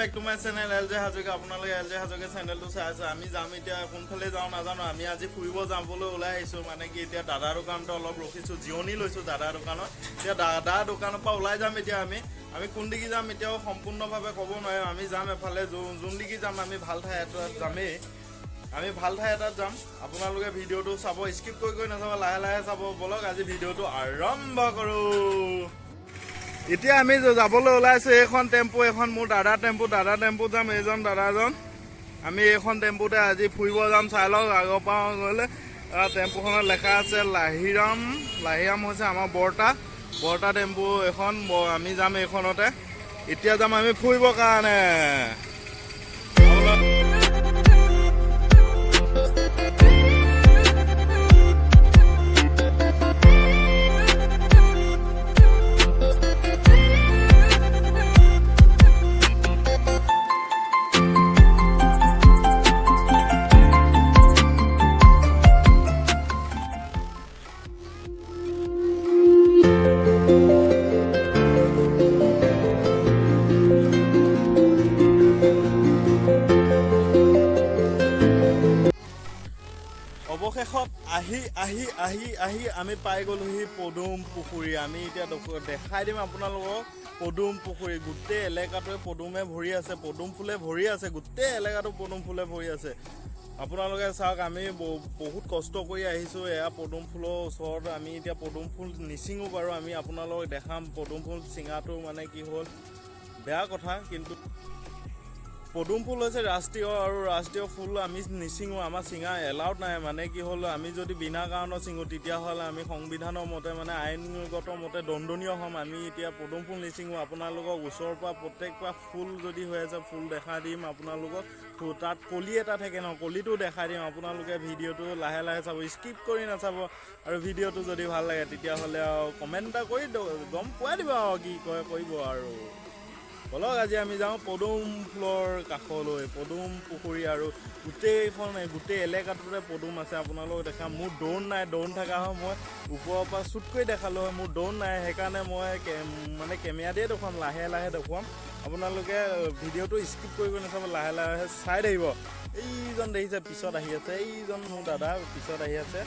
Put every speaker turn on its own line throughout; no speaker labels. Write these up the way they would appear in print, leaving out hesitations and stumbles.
Back to my channel L J Hazarika. আপোনালোকে L J Hazarika চেনেলটো চাই আছে। আমি যাম এতিয়া, কোনফালে যাওঁ নাজানো। আমি আজি ফুৰিব যাবলৈ ওলাই আহিছোঁ। মানে কি, এতিয়া দাদাৰ দোকানতে অলপ ৰখিছোঁ, জিৰণি লৈছোঁ দাদাৰ দোকানত। এতিয়া দাদাৰ দোকানৰ পৰা ওলাই যাম। এতিয়া আমি কোন দিগি যাম এতিয়াও সম্পূৰ্ণভাৱে ক'ব নোৱাৰিম। আমি যাম এফালে, যোন দিগি যাম আমি ভাল ঠাই এটাত যামেই। আমি ভাল ঠাই এটাত যাম। আপোনালোকে ভিডিঅ'টো চাব, স্কিপ কৰি কৰি নাচাব, লাহে লাহে চাব। ব'লক, আজি ভিডিঅ'টো আৰম্ভ কৰোঁ। এতিয়া আমি যাবলৈ ওলাইছো। এইখন টেম্পু, এইখন মোৰ দাদা টেম্পু। দাদা টেম্পুত যাম। এইজন দাদাজন, আমি এইখন টেম্পুতে আজি ফুৰিব যাম। চাই লওক, আগৰ পৰা গ'লে টেম্পুখনত লেখা আছে লাহিৰাম। লাহিৰাম হৈছে আমাৰ বৰ্তা। বৰ্তা টেম্পু এইখন। আমি যাম এইখনতে। এতিয়া যাম আমি ফুৰিবৰ কাৰণে। অৱশেষত আহি আহি আহি আহি আমি পাই গ'লোহি পদুম পুখুৰী। আমি এতিয়া দেখাই দিম আপোনালোকক পদুম পুখুৰী। গোটেই এলেকাটোৱে পদুমে ভৰি আছে, পদুম ফুলে ভৰি আছে। গোটেই এলেকাটো পদুম ফুলে ভৰি আছে। আপোনালোকে চাওক, আমি বহুত কষ্ট কৰি আহিছোঁ। এয়া পদুম ফুলৰ ওচৰত। আমি এতিয়া পদুম ফুল নিচিঙো বাৰু, আমি আপোনালোকক দেখাম। পদুম ফুল ছিঙাটো মানে কি হ'ল, বেয়া কথা, কিন্তু পদুম ফুল হৈছে ৰাষ্ট্ৰীয় আৰু ৰাষ্ট্ৰীয় ফুল আমি নিচিঙো। আমাৰ ছিঙা এলাউড নাই। মানে কি হ'ল, আমি যদি বিনা কাৰণত ছিঙো, তেতিয়াহ'লে আমি সংবিধানৰ মতে, মানে আইনগত মতে দণ্ডনীয় হ'ম। আমি এতিয়া পদুম ফুল নিচিঙো। আপোনালোকক ওচৰৰ পৰা প্ৰত্যেকপাহ ফুল যদি হৈ আছে, ফুল দেখা দিম আপোনালোকক। তাত কলি এটা থাকে ন, কলিটো দেখাই দিম। আপোনালোকে ভিডিঅ'টো লাহে লাহে চাব, স্কিপ কৰি নাচাব। আৰু ভিডিঅ'টো যদি ভাল লাগে, তেতিয়াহ'লে আৰু কমেণ্ট এটা কৰি গম পোৱাই দিব আৰু কি কয় কৰিব। আৰু ব'লক, আজি আমি যাওঁ পদুম ফুলৰ কাষলৈ, পদুম পুখুৰী। আৰু গোটেইখন, গোটেই এলেকাটোতে পদুম আছে, আপোনালোকক দেখাম। মোৰ ড্ৰোন নাই। ড্ৰোন থকা হয় মই ওপৰৰ পৰা শ্বুট কৰি দেখালোঁ হয়। মোৰ ড্ৰোন নাই, সেইকাৰণে মই মানে কেমেৰা দিয়ে দেখুৱাম, লাহে লাহে দেখুৱাম। আপোনালোকে ভিডিঅ'টো স্কিপ কৰিব নাচাব, লাহে লাহে চাই থাকিব। এইজন দেখিছে, পিছত আহি আছে। এইজন মোৰ দাদা, পিছত আহি আছে।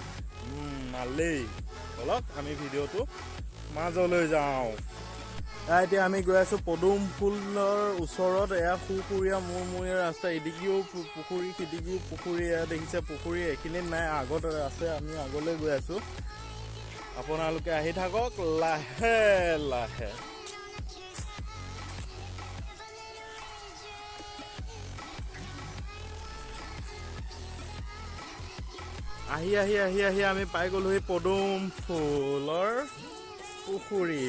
মালেই। ব'লক, আমি ভিডিঅ'টো মাজলৈ যাওঁ। এয়া এতিয়া আমি গৈ আছো পদুম ফুলৰ ওচৰত। এয়া সুসুৰীয়া মূৰমূৰীয়া ৰাস্তা। এদিকেও পুখুৰী, সিদিকেও পুখুৰী। এয়া দেখিছে পুখুৰী, এইখিনিত নাই, আগত আছে। আমি আগলৈ গৈ আছো। আপোনালোকে আহি থাকক লাহে লাহে। আহি আহি আহি আহি আমি পাই গ'লোহি পদুম ফুলৰ পুখুৰী।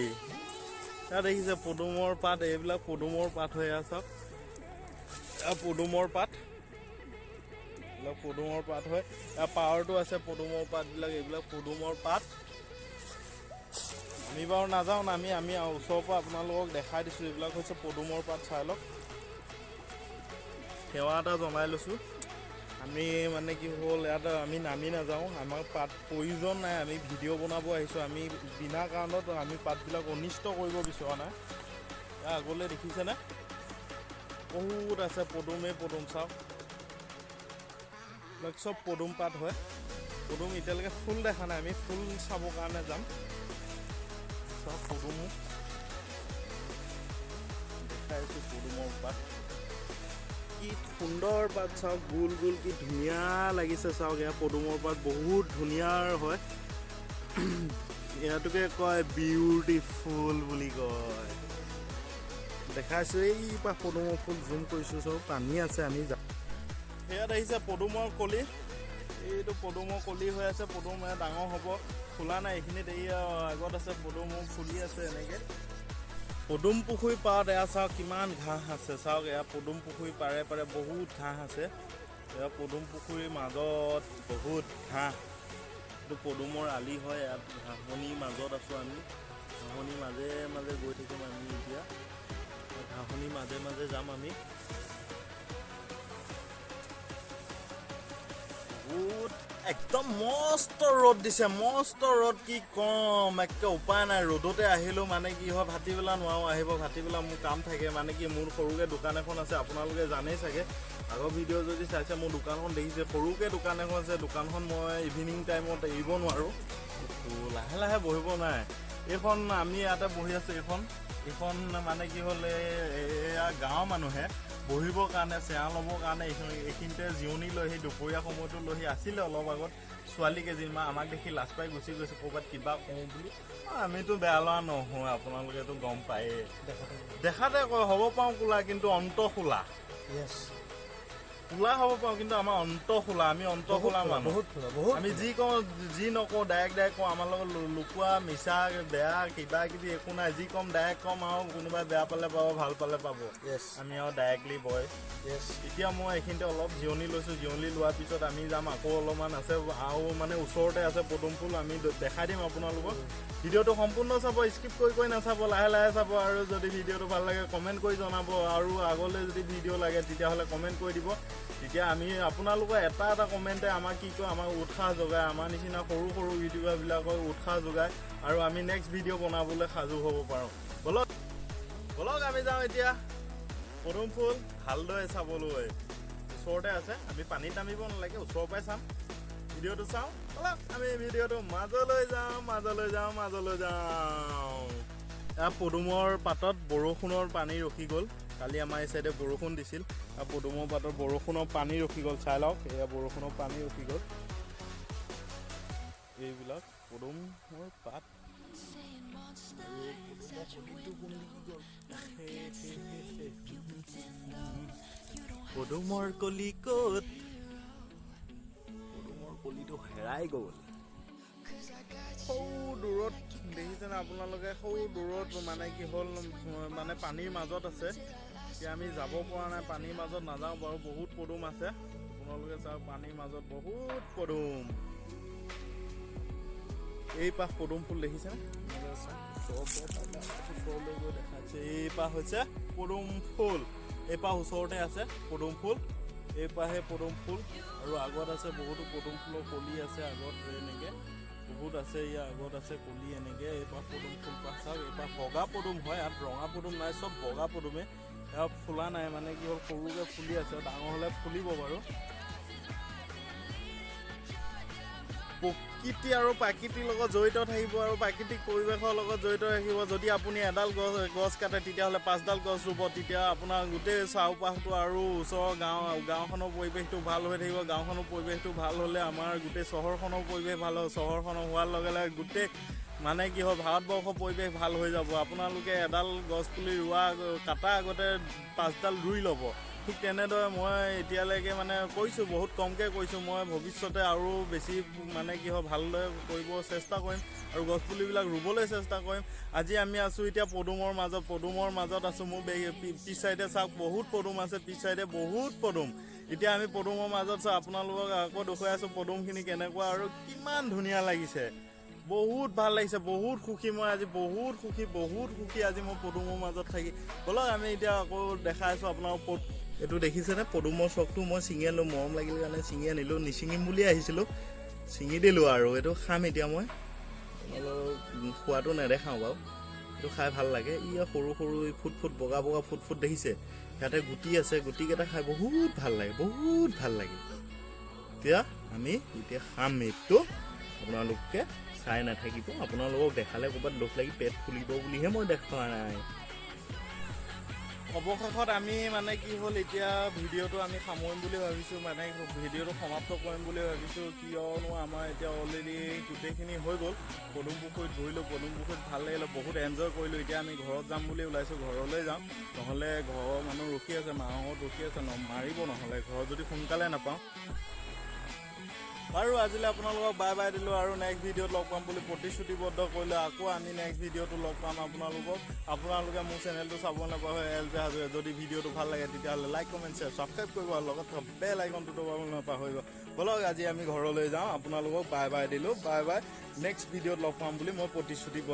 ইয়াত দেখিছে পদুমৰ পাত, এইবিলাক পদুমৰ পাত হৈ আছে। চাওক, এয়া পদুমৰ পাত, এইবিলাক পদুমৰ পাত হয়। ইয়াৰ পাৱাৰটো আছে পদুমৰ পাতবিলাক, এইবিলাক পদুমৰ পাত। আমি বাৰু নাযাওঁ নামি, আমি ওচৰৰ পৰা আপোনালোকক দেখাই দিছোঁ। এইবিলাক হৈছে পদুমৰ পাত, চাই লওক। সেৱা এটা জনাই লৈছোঁ আমি। মানে কি হ'ল, ইয়াত আমি নামি নাযাওঁ, আমাক পাত প্ৰয়োজন নাই। আমি ভিডিঅ' বনাব আহিছোঁ। আমি বিনা কাৰণত আমি পাতবিলাক অনিষ্ট কৰিব বিচৰা নাই। ইয়াৰ আগলৈ দেখিছেনে, বহুত আছে পদুমেই পদুম। চাওক, এইবিলাক চব পদুম পাত হয়। পদুম এতিয়ালৈকে ফুল দেখা নাই, আমি ফুল চাবৰ কাৰণে যাম। চাওক, পদুমো দেখাই আছোঁ। পদুমৰ পাত কি সুন্দৰ পাত চাওক, গোল গোল, কি ধুনীয়া লাগিছে চাওক। এয়া পদুমৰ পাত, বহুত ধুনীয়া হয়। ইয়াটোকে কয় বিউটিফুল বুলি কয়। দেখাইছোঁ, এই পৰা পদুমৰ ফুল জুম কৰিছোঁ। চাওক, পানী আছে, আমি যাম। সেয়াত আহিছে পদুমৰ কলি। এইটো পদুমৰ কলি হৈ আছে। পদুম এয়া ডাঙৰ হ'ব, ফুলা নাই এইখিনিত। এই আগত আছে, পদুমো ফুলি আছে এনেকে। পদুম পুখুৰী পাৰত এয়া চাওক, কিমান ঘাঁহ আছে চাওক। এয়া পদুম পুখুৰী পাৰে পাৰে বহুত ঘাঁহ আছে। এয়া পদুম পুখুৰীৰ মাজত বহুত ঘাঁহ। এইটো পদুমৰ আলি হয়। ইয়াত ঘাঁহনিৰ মাজত আছোঁ আমি। ঘাঁহনিৰ মাজে মাজে গৈ থাকিম আমি। এতিয়া ঘাঁহনিৰ মাজে মাজে যাম আমি। বহুত একদম মস্ত ৰ'দ দিছে, মস্ত ৰ'দ, কি ক'ম, একে উপায় নাই। ৰ'দতে আহিলোঁ, মানে কি হয়, ভাটিবেলা নোৱাৰোঁ আহিব, ভাটিবেলা মোৰ কাম থাকে। মানে কি, মোৰ সৰুকৈ দোকান এখন আছে, আপোনালোকে জানেই চাগে, আগৰ ভিডিঅ' যদি চাইছে মোৰ দোকানখন দেখিছে, সৰুকৈ দোকান এখন আছে। দোকানখন মই ইভিনিং টাইমত এৰিব নোৱাৰোঁ, লাহে লাহে বহিব নাই। এইখন আমি ইয়াতে বহি আছোঁ, এইখন মানে কি হ'ল, এয়া গাঁৱৰ মানুহে বহিবৰ কাৰণে, চেয়াৰ ল'বৰ কাৰণে এইখিনিতে জিৰণি লৈ সেই দুপৰীয়া সময়টো লৈ আছিলে। অলপ আগত ছোৱালী কেইজনীমান আমাক দেখি লাজ পাই গুচি গৈছে, ক'ৰবাত কিবা কওঁ বুলি। আমিতো বেয়া ল'ৰা নহয়, আপোনালোকেতো গম পায়েই। দেখাতে কয় হ'ব পাৰোঁ কোলা, কিন্তু অন্ত খোলা। কোলা হ'ব পাৰোঁ, কিন্তু আমাৰ অন্ত খোলা, আমি অন্ত খোলা মানুহ।
বহুত খোলা, বহুত।
আমি যি কওঁ যি নকওঁ ডাইৰেক্ট ডাইৰেক্ট কওঁ, আমাৰ লগত লুকোৱা মিছা বেয়া কিবা কিবি একো নাই। যি ক'ম ডাইৰেক্ট ক'ম, আৰু কোনোবাই বেয়া পালে পাব, ভাল পালে পাব। আমি আৰু ডাইৰেক্টলি বয়। এতিয়া মই এইখিনিতে অলপ জিৰণি লৈছোঁ। জিৰণি লোৱাৰ পিছত আমি যাম, আকৌ অলপমান আছে আৰু, মানে ওচৰতে আছে পদুম ফুল, আমি দেখাই দিম আপোনালোকক। ভিডিঅ'টো সম্পূৰ্ণ চাব, স্কিপ কৰি কৰি নাচাব, লাহে লাহে চাব। আৰু যদি ভিডিঅ'টো ভাল লাগে কমেণ্ট কৰি জনাব, আৰু আগলৈ যদি ভিডিঅ' লাগে তেতিয়াহ'লে কমেণ্ট কৰি দিব। তেতিয়া আমি আপোনালোকৰ এটা এটা কমেণ্টে আমাক কি কয়, আমাক উৎসাহ যোগায়, আমাৰ নিচিনা সৰু সৰু ইউটিউবাৰবিলাকক উৎসাহ যোগায়, আৰু আমি নেক্সট ভিডিঅ' বনাবলৈ সাজু হ'ব পাৰোঁ। ব'লক ব'লক, আমি যাওঁ এতিয়া পদুম ফুল ভালদৰে চাবলৈ। ওচৰতে আছে, আমি পানীত নামিব নালাগে, ওচৰৰ পৰাই চাম। ভিডিঅ'টো চাওঁ ব'লক, আমি ভিডিঅ'টো মাজলৈ যাওঁ, মাজলৈ যাওঁ, মাজলৈ যাওঁ। এয়া পদুমৰ পাতত বৰষুণৰ পানী ৰখি গ'ল। কালি আমাৰ এই চাইডে বৰষুণ দিছিল, আৰু পদুমৰ পাতত বৰষুণৰ পানী ৰখি গ'ল। চাই লওক, এয়া বৰষুণৰ পানী ৰখি গ'ল। এইবিলাক পদুমৰ পাত আৰু পদুমৰ কলিটো গোন্ধি গ'ল। পদুমৰ কলি ক'ত? পদুমৰ কলিটো হেৰাই গ'ল। সৌ দূৰত দেখিছেনে আপোনালোকে? সৌ দূৰত, মানে কি হ'ল, মানে পানীৰ মাজত আছে। এতিয়া আমি যাব পৰা নাই, পানীৰ মাজত নাযাওঁ বাৰু। বহুত পদুম আছে, আপোনালোকে চাওক, পানীৰ মাজত বহুত পদুম। এই পাহ পদুম ফুল দেখিছেনে? ওচৰলৈ গৈ দেখাইছে। এই পাহ হৈছে পদুম ফুল, এই পাহ ওচৰতে আছে পদুম ফুল, এই পাহে পদুম ফুল। আৰু আগত আছে বহুতো পদুম ফুলৰ কলি আছে, আগত এনেকে বহুত আছে, ইয়াৰ আগত আছে কলি এনেকে। এই পাহ পদুম ফুল পাহ চাওক, এই পাহ বগা পদুম হয়, ইয়াত ৰঙা পদুম নাই, চব বগা পদুমে। ইয়াত ফুলা নাই, মানে কি হ'ল, সৰুকে ফুলি আছে, ডাঙৰ হ'লে ফুলিব বাৰু। প্ৰকৃতি আৰু প্ৰাকৃতিৰ লগত জড়িত থাকিব আৰু প্ৰাকৃতিক পৰিৱেশৰ লগত জড়িত থাকিব। যদি আপুনি এডাল গছ কাটে, তেতিয়াহ'লে পাঁচডাল গছ ৰুব, তেতিয়া আপোনাৰ গোটেই চৌপাশটো আৰু ওচৰৰ গাঁওখনৰ পৰিৱেশটো ভাল হৈ থাকিব। গাঁওখনৰ পৰিৱেশটো ভাল হ'লে আমাৰ গোটেই চহৰখনৰ পৰিৱেশ ভাল হ'ব। চহৰখনৰ হোৱাৰ লগে লগে গোটেই মানে কি হয়, ভাৰতবৰ্ষৰ পৰিৱেশ ভাল হৈ যাব। আপোনালোকে এডাল গছ পুলি ৰোৱা কটাৰ আগতে পাঁচডাল ৰুই ল'ব। ঠিক তেনেদৰে মই এতিয়ালৈকে মানে কৈছোঁ, বহুত কমকৈ কৈছোঁ, মই ভৱিষ্যতে আৰু বেছি মানে কি হয় ভালদৰে কৰিব চেষ্টা কৰিম আৰু গছপুলিবিলাক ৰুবলৈ চেষ্টা কৰিম। আজি আমি আছোঁ এতিয়া পদুমৰ মাজত, পদুমৰ মাজত আছোঁ। মোৰ পিছ চাইডে চাওক, বহুত পদুম আছে, পিছ চাইডে বহুত পদুম। এতিয়া আমি পদুমৰ মাজত চাওঁ, আপোনালোকক আকৌ দেখুৱাই আছোঁ পদুমখিনি কেনেকুৱা আৰু কিমান ধুনীয়া লাগিছে। বহুত ভাল লাগিছে, বহুত সুখী মই আজি, বহুত সুখী, বহুত সুখী আজি মই পদুমৰ মাজত থাকি। ব'লক আমি এতিয়া আকৌ দেখাই আছোঁ আপোনালোক। এইটো দেখিছেনে পদুমৰ চকটো? মই ছিঙি আনিলোঁ, মৰম লাগিল কাৰণে ছিঙি আনিলোঁ, নিছিঙিম বুলি আহিছিলোঁ, ছিঙি দিলোঁ আৰু এইটো খাম এতিয়া মই। আপোনালোক খোৱাটো নেদেখাওঁ বাৰু, এইটো খাই ভাল লাগে। ইয়াৰ সৰু সৰু ফুট ফুট বগা বগা ফুট ফুট দেখিছে, ইয়াতে গুটি আছে, গুটিকেইটা খাই বহুত ভাল লাগে, বহুত ভাল লাগে। এতিয়া আমি এতিয়া খাম এইটো, আপোনালোকে চাই নাথাকিব, আপোনালোকক দেখালে ক'ৰবাত লোভ লাগি পেট ফুলিব বুলিহে মই দেখুওৱা নাই। অৱশেষত আমি মানে কি হ'ল, এতিয়া ভিডিঅ'টো আমি সামৰিম বুলি ভাবিছোঁ, মানে ভিডিঅ'টো সমাপ্ত কৰিম বুলি ভাবিছোঁ। কিয়নো আমাৰ এতিয়া অলৰেডি গোটেইখিনি হৈ গ'ল। পদুম পুখুৰীত ঘূৰিলোঁ, পদুম পুখুৰীত ভাল লাগিলে, বহুত এনজয় কৰিলোঁ। এতিয়া আমি ঘৰত যাম বুলি ওলাইছোঁ, ঘৰলৈ যাম, নহ'লে ঘৰৰ মানুহ ৰখি আছে, মাহঁত ৰখি আছে, মাৰিব নহ'লে ঘৰত যদি সোনকালে নাপাওঁ। বাৰু আজিলৈ আপোনালোকক বাই বাই দিলোঁ আৰু নেক্সট ভিডিঅ'ত লগ পাম বুলি প্ৰতিশ্ৰুতিবদ্ধ কৰিলোঁ। আকৌ আমি নেক্সট ভিডিঅ'টো লগ পাম আপোনালোকক। আপোনালোকে মোৰ চেনেলটো চাব নাপাহৰে, এল জে হাজৰিকা। যদি ভিডিঅ'টো ভাল লাগে তেতিয়াহ'লে লাইক, কমেণ্ট, শ্বেয়াৰ, ছাবস্ক্ৰাইব কৰিব আৰু লগত থকা বেল আইকনটো দবাব নাপাহৰিব। ব'লক আজি আমি ঘৰলৈ যাওঁ, আপোনালোকক বাই বাই দিলোঁ, বাই বাই। নেক্সট ভিডিঅ'ত লগ পাম বুলি মই প্ৰতিশ্ৰুতিবদ্ধ।